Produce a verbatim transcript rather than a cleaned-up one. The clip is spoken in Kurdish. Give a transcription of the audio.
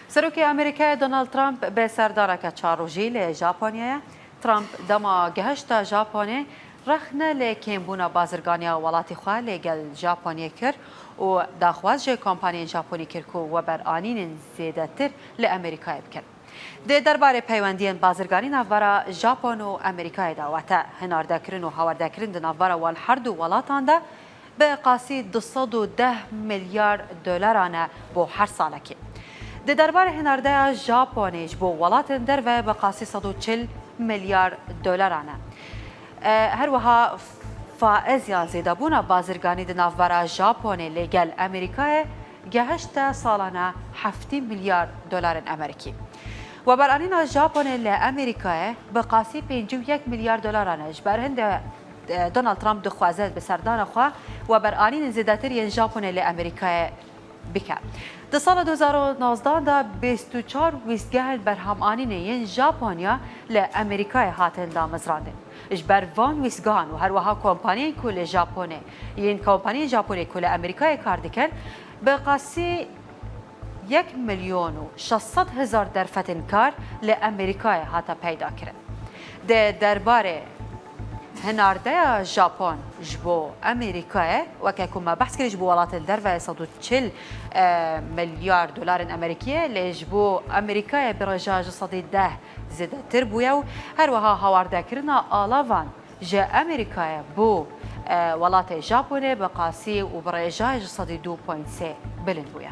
Serokê Amerîkayê Donald Trump bi serdaneke çar rojî li Japonyayê. Trump dema gehişta Japonê, rexne li kêmbûna bazirganiya welatê xwe li gel Japonyê kir û daxwaz ji kompaniyên Japonî kir ku weberanînên zêdetir li Amerîkayê bikin. Di derbarê peywendiyên bazirganî navbera Japon û Amerîkayê de wete hinardekirin û hawerdekirin di navbera wan her du welatan de bi qasî du sed û deh milyar dolaran e bo her salekê. Di derbarê hinardeya Japonê ji bo welatên derve bi qasî sed û çil milyar dolaran e. E, her wiha faiz yan zêdebûna bazirganî di navbera Japonê lê gel Amerîkayê gehişte salane heftê milyar dolarên Amerîkî. Weberanîna Japonê li Amerîkayê bi qasî pêncî û yek milyar dolaran e. Ji ber hinde, e, Donald Trump dixwaze bi serdana xwe weberanînên zêdetir yên Japonê li Amerîkayê bike. Di sala du hezar û nozdeh de bîst û çar wîstgehên berhamanînê yên Japonya li Amerîkayê hatin damezrandin. Ji ber van wîstgehan û her wiha kompaniyên ku li Japonê, yên kompaniyên Japonê ku li Amerîkayê kar dikin, bi qasî yek milyon û şeş sed hezar derfetên kar li Amerîkayê hate peyda kirin. Di derbarê hinardeya Japon ji bo Amerîkayê, weke ku me behs kir, ji bo welatên derve sed û çil, e, milyar dolarên Amerîkî ye, lê ji bo Amerîkayê bi rêja ji sedî deh zêdetir bûye û her wiha hawardekirina alavan ji Amerîkayê bo, e, welatê Japonê bi qasî û bi rêjayê ji sedî du point sê bilind bûye.